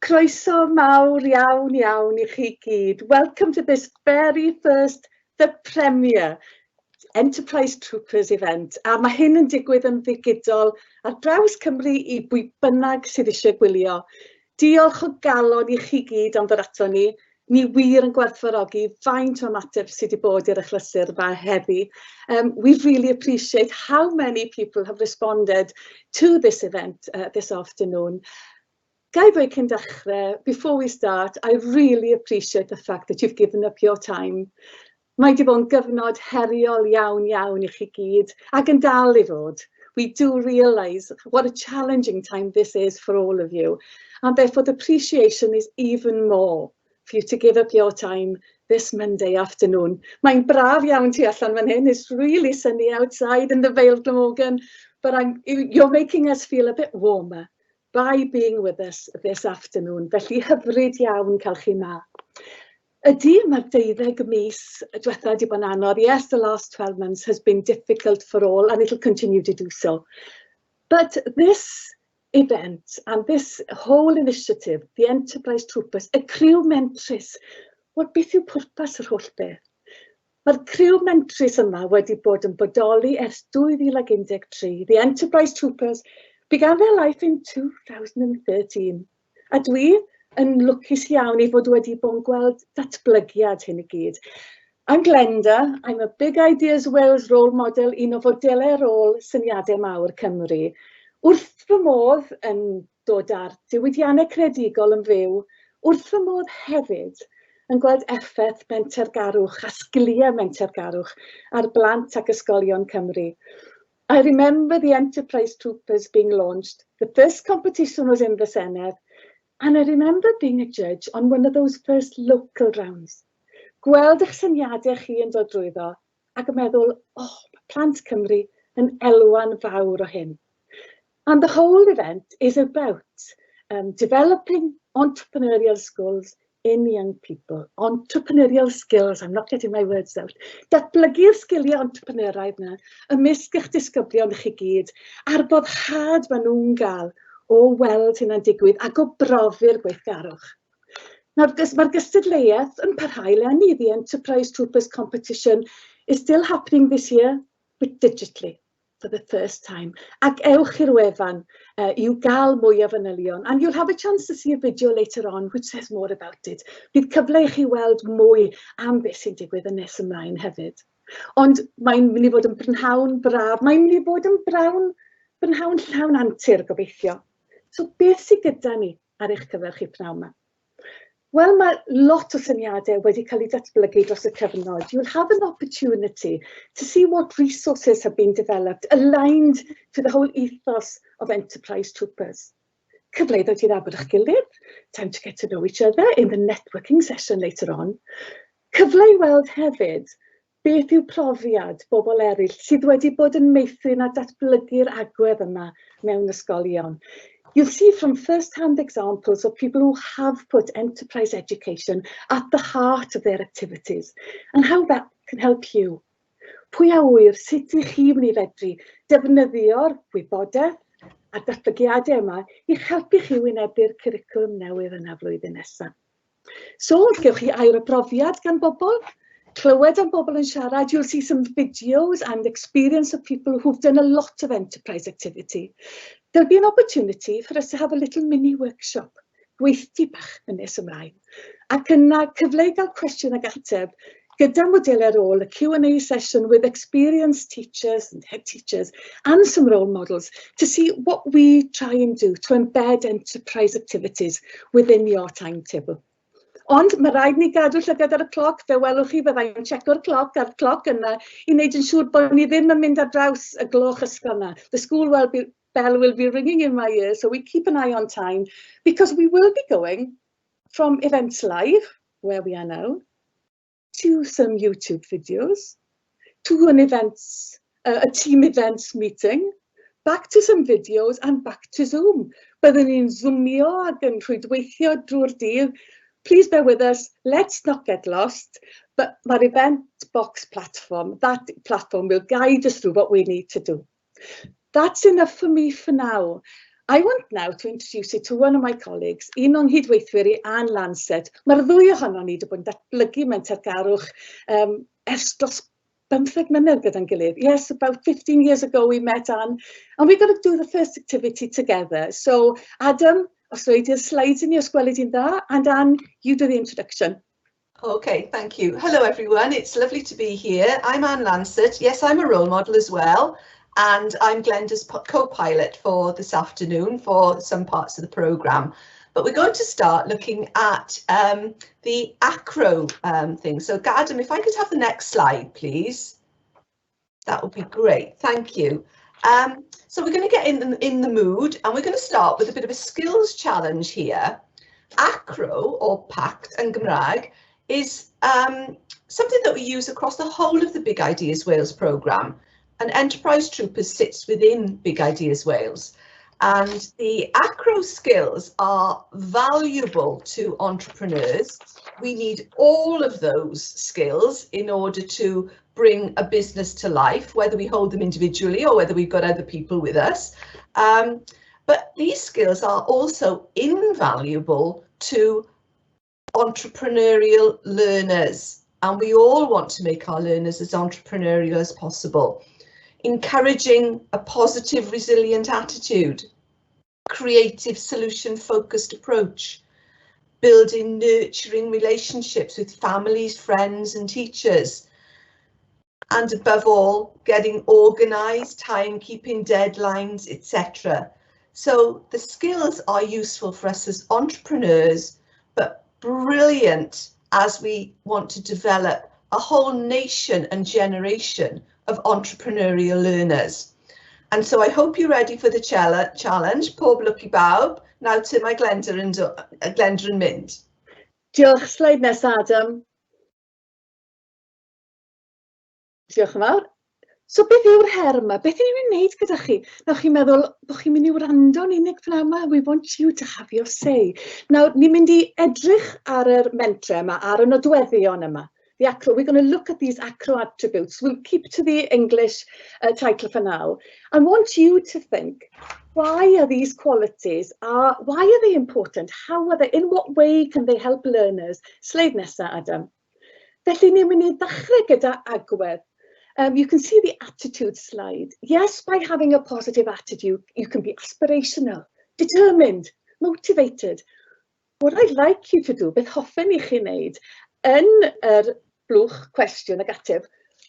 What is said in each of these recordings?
Croeso mawr iawn iawn i chi gyd. Welcome to this very first, the premiere, Enterprise Troopers event. A mae hyn yn digwydd yn ddigidol ar draws Cymru i bwy bynnag sydd eisiau gwylio. Diolch o galon i chi gyd am ddod ato ni. Ni wir yn gwerthfawrogi faint o ymateb sydd wedi bod i'r achlysur yma heddi. We really appreciate how many people have responded to this event this afternoon. Ga i ddweud cyn dechrau, before we start, I really appreciate the fact that you've given up your time. Mae wedi bod yn gyfnod heriol iawn iawn i chi gyd, ac yn dal i fod. We do realise what a challenging time this is for all of you, and therefore the appreciation is even more for you to give up your time this Monday afternoon. Mae'n braf iawn tu allan fan hyn. It's really sunny outside in the Vale of Glamorgan, but you're making us feel a bit warmer by being with us this afternoon. Felly hyfryd iawn cael chi 'ma. Ydy, mae'r 12 mis diwetha wedi bod yn anodd. Yes, the last 12 months has been difficult for all and it'll continue to do so. But this event and this whole initiative, the Enterprise Troopers, y criw mentrus, wel, beth yw pwrpas yr holl beth? Mae'r criw mentrus yma wedi bod yn bodoli ers 2013. The Enterprise Troopers began their life in 2013. A dwi yn lwcus iawn i fod wedi bod yn gweld datblygiad hyn i gyd. I'm Glenda, I'm a Big Ideas Wales role model, un o fodelau rôl syniadau mawr Cymru. Wrth fy modd yn dod ar diwydiannau creadigol yn fyw, wrth fy modd hefyd yn gweld effaith mentergarwch a sgiliau mentergarwch ar blant ac ysgolion Cymru. I remember the Enterprise Troopers being launched. The first competition was in the Senedd, and I remember being a judge on one of those first local rounds. Gweld eich syniadau chi yn dod drwyddo ac yn meddwl, "Oh, mae plant Cymru yn elwa'n fawr o hyn." And the whole event is about developing entrepreneurial skills in young people. Entrepreneurial skills, I'm not getting my words out. Datblygu'r sgiliau entrepreneuraidd yna ymysg eich disgyblion chi gyd, a'r boddhad maen nhw'n gael o weld hynna'n digwydd ac o brofi'r gweithgarwch. Nawr, mae'r gystadleuaeth yn parhau eleni. The Enterprise Troopers competition is still happening this year, but digitally for the first time. Ac ewch i'r wefan i'w gael mwy o fanylion. And you'll have a chance to see a video later on which says more about it. Bydd cyfle i chi weld mwy am beth sy'n digwydd yn nes ymlaen hefyd. Ond mae'n mynd i fod yn brynhawn braf, mae'n mynd i fod yn brawn, brynhawn llawn antur gobeithio. So beth sydd gyda ni ar eich cyfer chi pnawn yma? Wel, mae lot o syniadau wedi cael eu datblygu dros y cyfnod. You'll have an opportunity to see what resources have been developed aligned to the whole ethos of Enterprise Troopers. Cyfle i ddod i nabod eich gilydd, time to get to know each other in the networking session later on. Cyfle i weld hefyd beth yw profiad bobl eraill sydd wedi bod yn meithrin a datblygu'r agwedd yma mewn ysgolion. You'll see from first-hand examples of people who have put enterprise education at the heart of their activities and how that can help you. Pwy a ŵyr sut ych chi mynd i fedru defnyddio'r wybodaeth a'r datblygiadau yma i'ch helpu chi wynebu'r cwricwlwm newydd yna flwyddyn nesaf? So, gewch chi air o brofiad gan bobl, clywed am bobl yn siarad. You'll see some videos and experience of people who've done a lot of enterprise activity. There'll be an opportunity for us to have a little mini workshop, gweithdy bach yn nes ymlaen. Ac yna cyfle i gael cwestiwn ag ateb gyda modelau rôl, a Q&A session with experienced teachers and head teachers and some role models to see what we try and do to embed enterprise activities within your timetable. Ond mae rhaid ni gadw llygad ar y cloc, fe welwch chi fyddai'n checo'r cloc a'r cloc yna i wneud yn siŵr bod ni ddim yn mynd ar draws y gloch ysgol yna. The school bell will be ringing in my ear, so we keep an eye on time because we will be going from events live, where we are now, to some YouTube videos, to a team events meeting, back to some videos and back to Zoom. Byddwn ni'n zoomio ac yn rhwydweithio drwy'r dydd. Please bear with us, let's not get lost, but mae'r event box platform, that platform will guide us through what we need to do. That's enough for me for now. I want now to introduce you to one of my colleagues, un o'n nghydweithwyr i, Anne Lancet. Mae'r ddwy ohonon ni wedi bod yn datblygu mentergarwch ers dros 15 mlynedd gyda'n gilydd. Yes, about 15 years ago we met Anne, and we're going to do the first activity together. So, Adam, os roi di'r slides i ni os gweli di'n dda, and Anne, you do the introduction. Okay, thank you. Hello everyone, it's lovely to be here. I'm Anne Lancet. Yes, I'm a role model as well, and I'm Glenda's co-pilot for this afternoon for some parts of the programme. But we're going to start looking at the ACRO thing. So Adam, if I could have the next slide, please. That would be great, thank you. So we're going to get in the mood, and we're going to start with a bit of a skills challenge here. ACRO, or PACT yn Gymraeg, is something that we use across the whole of the Big Ideas Wales programme. And Enterprise Troopers sits within Big Ideas Wales. And the ACRO skills are valuable to entrepreneurs. We need all of those skills in order to bring a business to life, whether we hold them individually or whether we've got other people with us. But these skills are also invaluable to entrepreneurial learners, and we all want to make our learners as entrepreneurial as possible. Encouraging a positive, resilient attitude, creative, solution-focused approach, building nurturing relationships with families, friends and teachers, and above all, getting organised, timekeeping, deadlines, etc. So the skills are useful for us as entrepreneurs, but brilliant as we want to develop a whole nation and generation of entrepreneurial learners. And so I hope you're ready for the challenge. Pob lwc i bawb. Nawr te, mae Glenda yn mynd. Diolch. Slide nesaf, Adam. Diolch yn fawr. So beth yw'r her yma? Beth yw'n ei wneud gyda chi? Nawr chi'n meddwl bod chi'n mynd i wrando'n unig prynhawn yma? We want you to have your say. Nawr, ni'n mynd i edrych ar yr mentre yma, ar y nodweddion yma. The ACRO, we're going to look at these ACRO attributes. We'll keep to the English title for now. I want you to think, why are these qualities, why are they important? How are they, in what way can they help learners? Sleid nesaf, Adam. Felly ni'n mynd i ddechrau gyda agwedd. You can see the attitude slide. Yes, by having a positive attitude, you can be aspirational, determined, motivated. What I'd like you to do, beth hoffen i chi wneud, yn yr blwch cwestiwn ag ateb,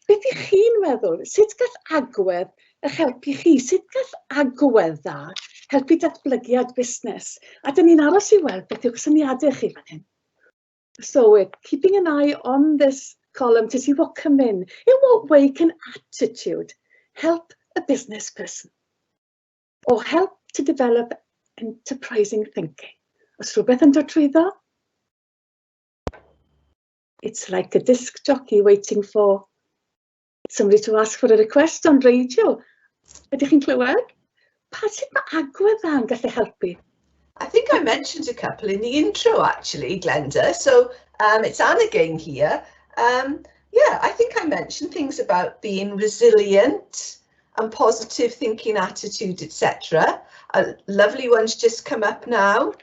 beth ych chi'n meddwl? Sut gall agwedd eich helpu chi? Sut gall agwedd dda helpu datblygiad busnes? A dyn ni'n aros i weld beth yw'ch syniadau chi fan hyn. So we're keeping an eye on this column to see what come in. In what way can attitude help a business person? Or help to develop enterprising thinking? Os rhywbeth yn dod trwyddo? It's like a disc jockey waiting for somebody to ask for a request on radio. Ydych chi'n clywed? Pa sut mae agwedd dda yn gallu helpu? I think I mentioned a couple in the intro, actually, Glenda. So it's Anne again here. Yeah, I think I mentioned things about being resilient and positive thinking attitude, etc. Lovely ones just come up now.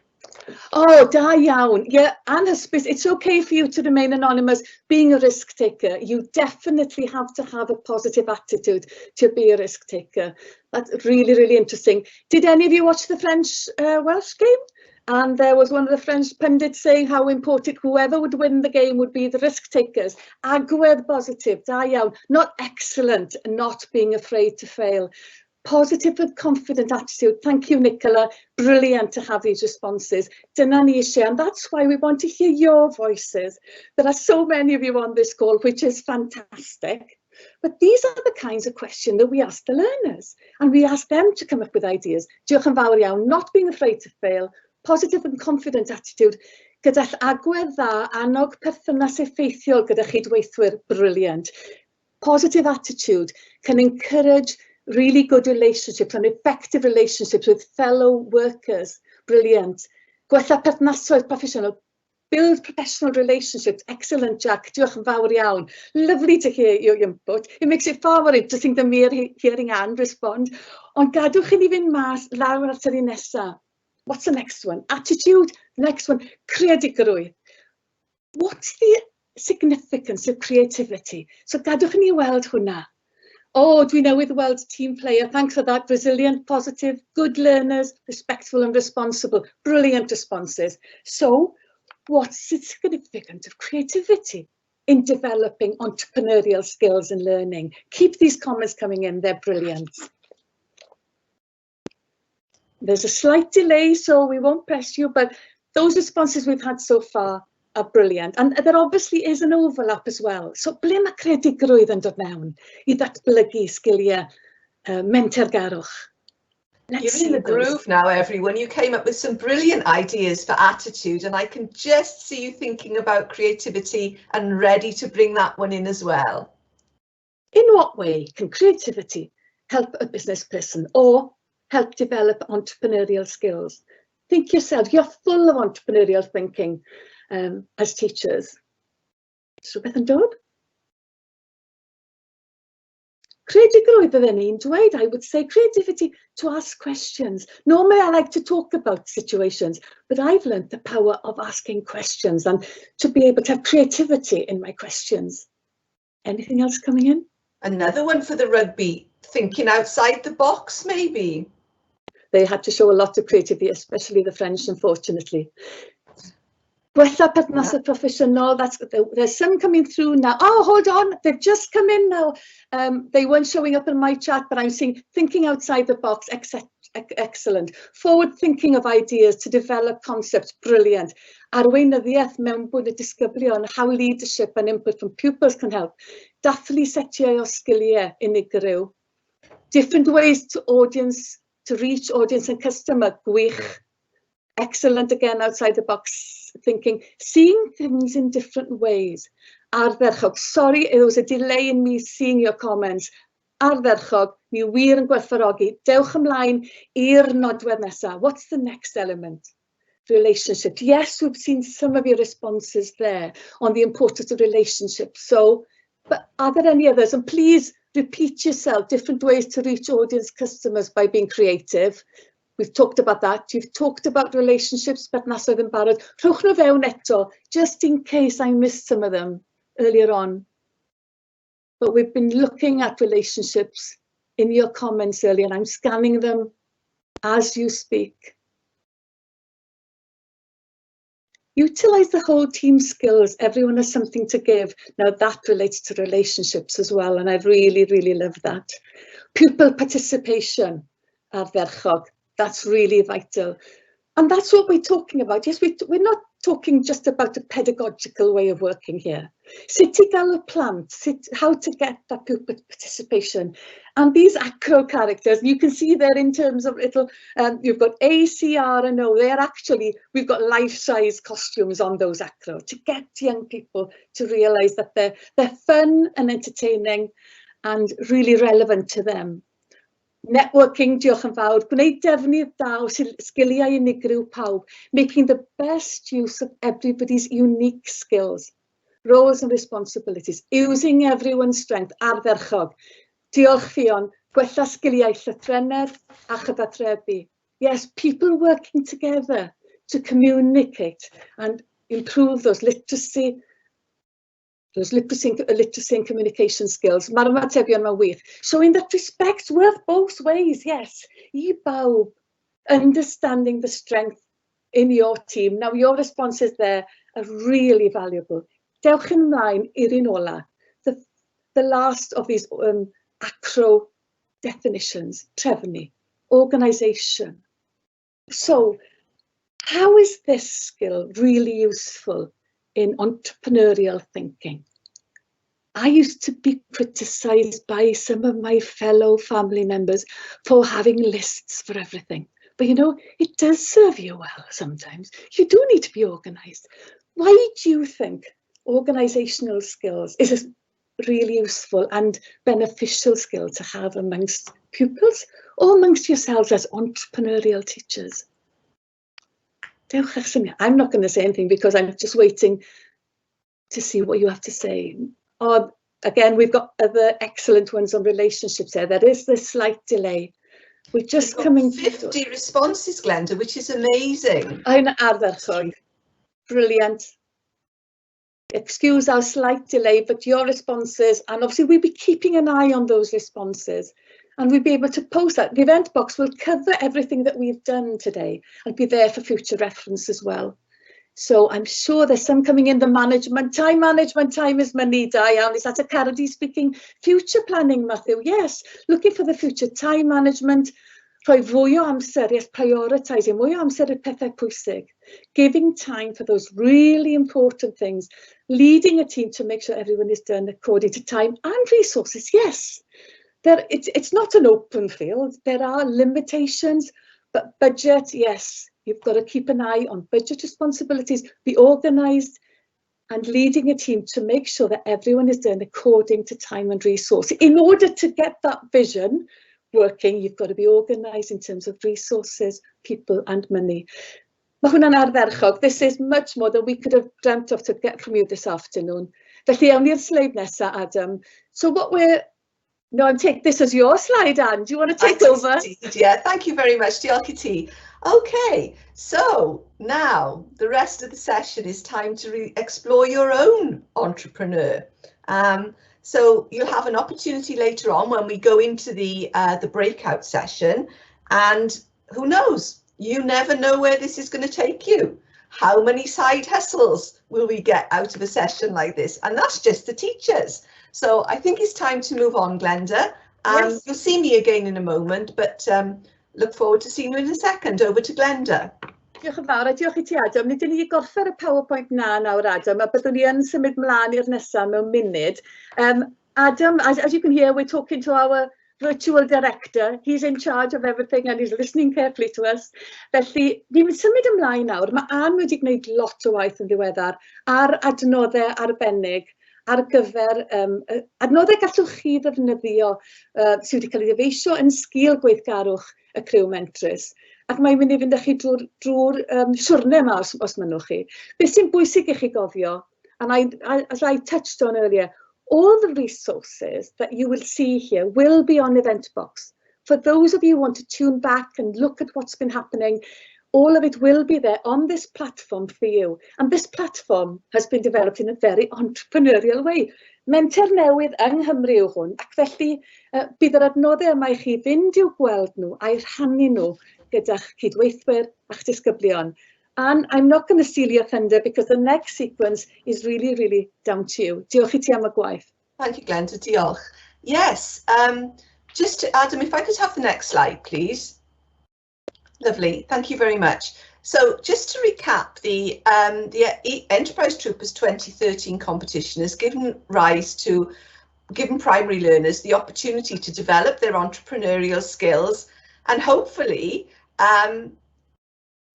Oh, da iawn. Yeah, anhysbys, it's okay for you to remain anonymous. Being a risk taker, you definitely have to have a positive attitude to be a risk taker. That's really, really interesting. Did any of you watch the French Welsh game? And there was one of the French pundits saying how important whoever would win the game would be the risk takers. Agwedd positive, da iawn. Not excellent, not being afraid to fail. Positive and confident attitude. Thank you, Nicola. Brilliant to have these responses. Dyna ni eisiau, and that's why we want to hear your voices. There are so many of you on this call, which is fantastic. But these are the kinds of questions that we ask the learners, and we ask them to come up with ideas. Diolch yn fawr iawn, not being afraid to fail, positive and confident attitude, gyda agwedd dda, annog perthynas effeithiol gyda chydweithwyr, brilliant. Positive attitude can encourage really good relationships and effective relationships with fellow workers. Brilliant. Gwella perthnasoedd proffesiynol. Build professional relationships. Excellent, Jack. Diolch yn fawr iawn. Lovely to hear your input. It makes it far more interesting than me hearing Anne respond. Ond gadwch i ni fynd mas lawr at yr un nesa. What's the next one? Attitude. Next one, creadigrwydd. What's the significance of creativity? So gadwch i ni weld hwnna. Oh, dwi newydd weld team player. Thanks for that. Resilient, positive, good learners, respectful and responsible. Brilliant responses. So, what's the significance of creativity in developing entrepreneurial skills and learning? Keep these comments coming in. They're brilliant. There's a slight delay, so we won't press you, but those responses we've had so far are brilliant. And there obviously is an overlap as well. So ble mae creadigrwydd yn dod mewn i ddatblygu sgiliau mentergarwch? Let's You're in the groove now, everyone. You came up with some brilliant ideas for attitude, and I can just see you thinking about creativity and ready to bring that one in as well. In what way can creativity help a business person or help develop entrepreneurial skills? Think yourself, you're full of entrepreneurial thinking as teachers. Oes rhywbeth yn dod? Creadigrwydd bydden ni'n dweud, I would say creativity to ask questions. Normally I like to talk about situations, but I've learned the power of asking questions and to be able to have creativity in my questions. Anything else coming in? Another one for the rugby, thinking outside the box maybe. They had to show a lot of creativity, especially the French, unfortunately. Gwella perthnasau proffesiynol, there's some coming through now. Oh, hold on, they've just come in now. They weren't showing up in my chat, but I'm seeing thinking outside the box, excellent. Forward thinking of ideas to develop concepts, brilliant. Arweinyddiaeth mewnbwn y disgyblion, how leadership and input from pupils can help. Dathlu setiau o sgiliau unigryw. Different ways to reach audience and customer, gwych. Excellent again, outside the box thinking, seeing things in different ways. Ardderchog. Sorry, there was a delay in me seeing your comments. Ardderchog, ni wir yn gwerthfawrogi. Dewch ymlaen i'r nodwedd nesaf. What's the next element? Relationship. Yes, we've seen some of your responses there on the importance of relationships. So, but are there any others? And please repeat yourself, different ways to reach audience customers by being creative. We've talked about that. You've talked about relationships, perthnasoedd yn barod. Rhowch nhw fewn eto, just in case I missed some of them earlier on. But we've been looking at relationships in your comments earlier, and I'm scanning them as you speak. Utilize the whole team skills. Everyone has something to give. Now that relates to relationships as well, and I really, really love that. Pupil participation, ardderchog. That's really vital. And that's what we're talking about. Yes, we're not talking just about a pedagogical way of working here. Sut i gael y plant, how to get that pupil participation. And these acro characters, you can see there in terms of little, you've got A, C, R and O. They're actually, we've got life-size costumes on those acro to get young people to realise that they're fun and entertaining and really relevant to them. Networking, diolch yn fawr. Gwneud defnydd da o sgiliau unigryw pawb. Making the best use of everybody's unique skills. Roles and responsibilities. Using everyone's strength. Ardderchog. Diolch Ffion. Gwella sgiliau llythrennedd a chyfathrebu. Yes, people working together to communicate and improve those literacy and communication skills. Mae'r ymatebion yma'n wych. Showing that respect worth both ways, yes. I bawb, understanding the strength in your team. Now, your responses there are really valuable. Dewch ymlaen i'r un ola. The last of these acro definitions, trefnu, organisation. So, how is this skill really useful in entrepreneurial thinking? I used to be criticised by some of my fellow family members for having lists for everything. But it does serve you well sometimes. You do need to be organised. Why do you think organisational skills is a really useful and beneficial skill to have amongst pupils or amongst yourselves as entrepreneurial teachers? Dewch â'ch syniad. I'm not going to say anything because I'm just waiting to see what you have to say. Oh, again, we've got other excellent ones on relationships there. There is this slight delay. We're just We've got coming. 50 responses, Glenda, which is amazing. Yn ardderchog. Brilliant. Excuse our slight delay, but your responses, and obviously we'll be keeping an eye on those responses and we'll be able to post that. The event box will cover everything that we've done today and be there for future reference as well. So I'm sure there's some coming in the management, time management, time is money, da iawn. Is that a Cardi speaking? Future planning, Matthew, yes. Looking for the future, time management, rhoi fwy o amser, yes, prioritising, mwy o amser i'r pethau pwysig. Giving time for those really important things. Leading a team to make sure everyone is done according to time and resources, yes. It's not an open field. There are limitations, but budget, yes. You've got to keep an eye on budget responsibilities, be organised, and leading a team to make sure that everyone is done according to time and resource. In order to get that vision working, you've got to be organised in terms of resources, people and money. Mae hwnna'n ardderchog. This is much more than we could have dreamt of to get from you this afternoon. Felly, awn ni'r sleid nesaf, Adam. So what we're... No, I'm take this as your slide, Anne. Do you want to take I over? Indeed, yeah, thank you very much. Diolch i ti. Okay, so now the rest of the session is time to explore your own entrepreneur. So you'll have an opportunity later on when we go into the breakout session, and who knows, you never know where this is going to take you. How many side hustles will we get out of a session like this? And that's just the teachers. So I think it's time to move on, Glenda. Yes. You'll see me again in a moment, but look forward to seeing you in a second. Over to Glenda. Diolch yn fawr a diolch i ti, Adam. Nid ni gorffen y PowerPoint na nawr, Adam, a byddwn ni yn symud mlaen i'r nesaf mewn munud. Adam, as you can hear, we're talking to our virtual director. He's in charge of everything and he's listening carefully to us. Felly, ni'n symud ymlaen nawr. Mae Anne wedi gwneud lot o waith yn ddiweddar ar adnoddau arbennig ar gyfer adnoddau gallwch chi ddefnyddio sydd wedi cael ei ddyfeisio yn sgil gweithgarwch y criw mentrus. Ac mae'n mynd i fynd â chi drwy'r siwrne yma os mynnwch chi. Beth sy'n bwysig i chi gofio, and as I touched on earlier, all the resources that you will see here will be on Eventbox. For those of you who want to tune back and look at what's been happening, all of it will be there on this platform for you. And this platform has been developed in a very entrepreneurial way. Menter newydd yng Nghymru yw hwn, ac felly bydd yr adnoddau yma i chi fynd i'w gweld nhw a'i rhannu nhw gyda'ch cydweithwyr a'ch disgyblion. And I'm not going to steal your thunder because the next sequence is really, really down to you. Diolch i ti am y gwaith. Thank you, Glenda. Diolch. Yes, just to, Adam, if I could have the next slide, please. Lovely, thank you very much. So just to recap, the Enterprise Troopers 2013 competition has given rise to, given primary learners the opportunity to develop their entrepreneurial skills and hopefully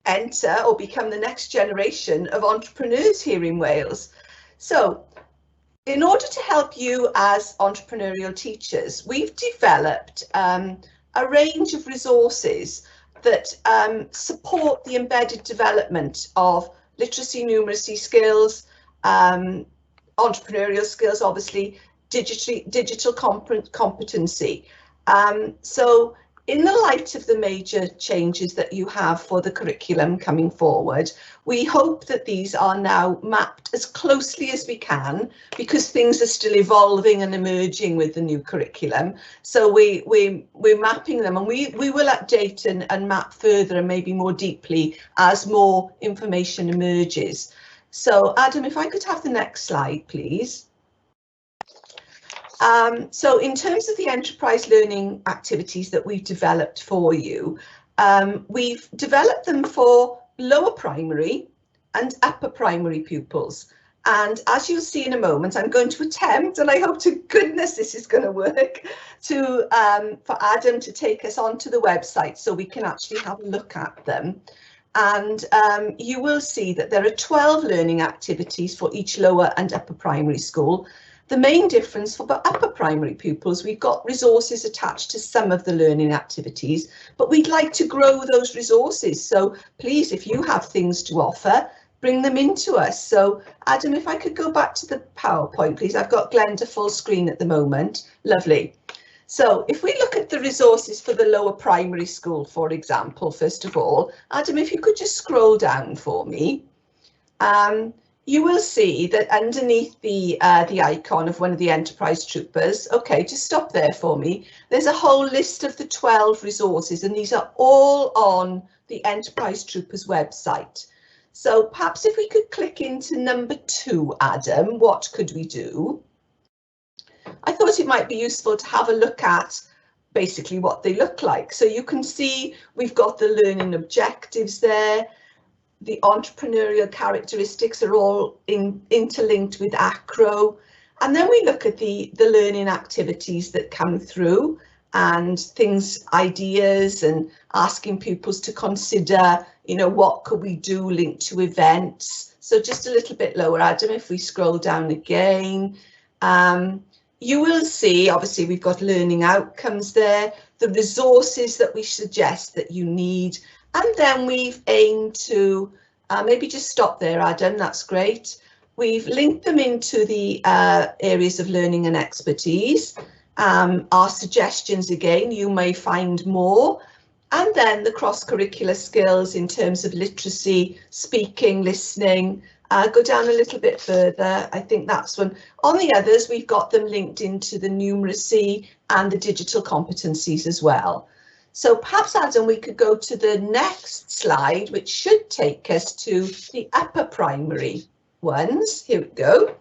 enter or become the next generation of entrepreneurs here in Wales. So in order to help you as entrepreneurial teachers, we've developed a range of resources that support the embedded development of literacy, numeracy skills, entrepreneurial skills, obviously, digital competency. So in the light of the major changes that you have for the curriculum coming forward, we hope that these are now mapped as closely as we can, because things are still evolving and emerging with the new curriculum. So we're mapping them, and we will update and map further and maybe more deeply as more information emerges. So Adam, if I could have the next slide, please. So in terms of the enterprise learning activities that we've developed for you, we've developed them for lower primary and upper primary pupils. And as you'll see in a moment, I'm going to attempt, and I hope to goodness this is going to work, for Adam to take us onto the website so we can actually have a look at them. And you will see that there are 12 learning activities for each lower and upper primary school. The main difference for the upper primary pupils, we've got resources attached to some of the learning activities, but we'd like to grow those resources. So please, if you have things to offer, bring them into us. So Adam, if I could go back to the PowerPoint, please. I've got Glenda full screen at the moment. Lovely. So if we look at the resources for the lower primary school, for example, first of all, Adam, if you could just scroll down for me, you will see that underneath the icon of one of the Enterprise Troopers, okay, just stop there for me, there's a whole list of the 12 resources, and these are all on the Enterprise Troopers website. So perhaps if we could click into number 2, Adam, what could we do? I thought it might be useful to have a look at basically what they look like. So you can see we've got the learning objectives there. The entrepreneurial characteristics are all interlinked with ACRO. And then we look at the learning activities that come through and things, ideas, and asking pupils to consider, you know, what could we do linked to events. So just a little bit lower, Adam, if we scroll down again, you will see, obviously, we've got learning outcomes there, the resources that we suggest that you need, and then we've aimed to, maybe just stop there, Adam, that's great. We've linked them into the areas of learning and expertise. Our suggestions, again, you may find more. And then the cross-curricular skills in terms of literacy, speaking, listening. Go down a little bit further. I think that's one. On the others, we've got them linked into the numeracy and the digital competencies as well. So perhaps, Adam, we could go to the next slide, which should take us to the upper primary ones. Here we go.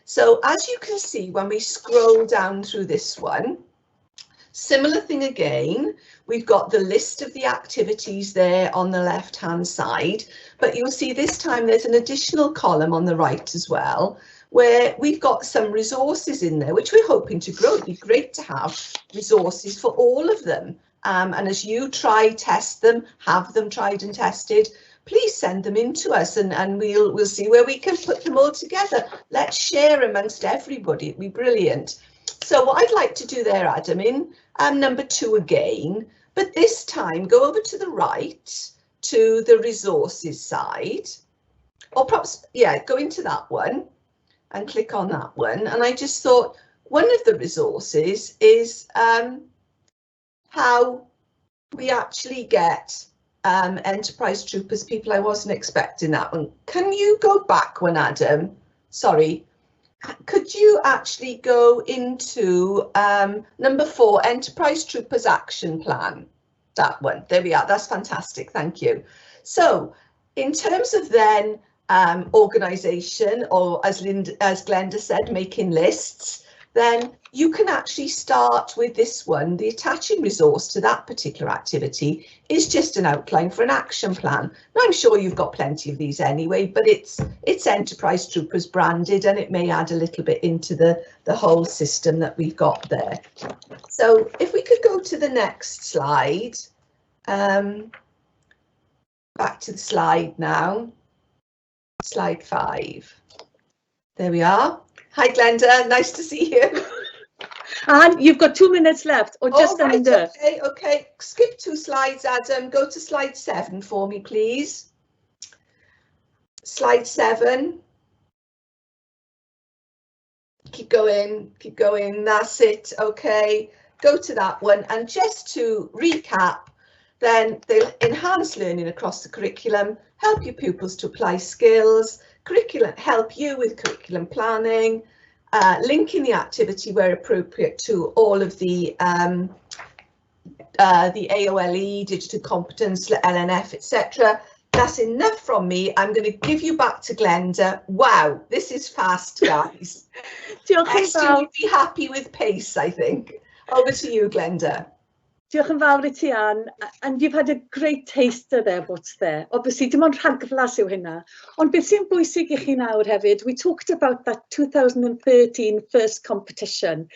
So as you can see, when we scroll down through this one, similar thing again, we've got the list of the activities there on the left-hand side, but you'll see this time there's an additional column on the right as well, where we've got some resources in there, which we're hoping to grow. It'd be great to have resources for all of them. And as you try, test them, have them tried and tested, please send them in to us and we'll see where we can put them all together. Let's share amongst everybody, it'd be brilliant. So what I'd like to do there, Adam, in number 2 again, but this time go over to the right to the resources side, or perhaps, yeah, go into that one and click on that one. And I just thought one of the resources is how we actually get Enterprise Troopers people. I wasn't expecting that one. Can you go back one, Adam? Sorry. Could you actually go into number 4, Enterprise Troopers Action Plan? That one, there we are, that's fantastic, thank you. So in terms of then organisation, or as Glenda said, making lists, then you can actually start with this one. The attaching resource to that particular activity is just an outline for an action plan. Now, I'm sure you've got plenty of these anyway, but it's Enterprise Troopers branded, and it may add a little bit into the whole system that we've got there. So if we could go to the next slide, back to the slide now, slide 5. There we are. Hi, Glenda, nice to see you. And you've got 2 minutes left, or just right, under. Okay, okay. Skip 2 slides, Adam. Go to slide 7 for me, please. Slide 7. Keep going, keep going. That's it. Okay, go to that one. And just to recap, then they'll enhance learning across the curriculum, help your pupils to apply skills, curriculum, help you with curriculum planning, linking the activity where appropriate to all of the AOLE, digital competence, LNF, etc. That's enough from me. I'm going to give you back to Glenda. Wow, this is fast, guys. Esther would be happy with pace, I think. Over to you, Glenda. Diolch yn fawr I ti, Ann, and you've had a great taster there of what's there. Obviously, dim ond rhagflas yw hynna. Ond beth sy'n bwysig I chi nawr hefyd, we talked about that 2013 first competition.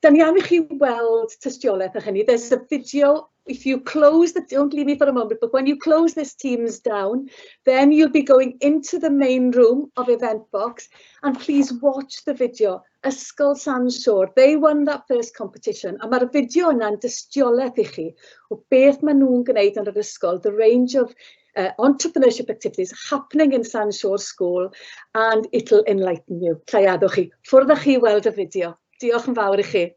Da ni am i chi weld tystiolaeth o hynny. There's a video, if you close the, don't leave me for a moment, but when you close this Teams down, then you'll be going into the main room of Eventbox, and please watch the video. Ysgol San Siôr, they won that first competition, a mae'r fideo yna'n dystiolaeth i chi o beth maen nhw'n gwneud yn yr ysgol, the range of entrepreneurship activities happening in San Siôr School, and it'll enlighten you. Alla i addo chi. Ffwrdd â chi weld y fideo. Diolch yn fawr i chi.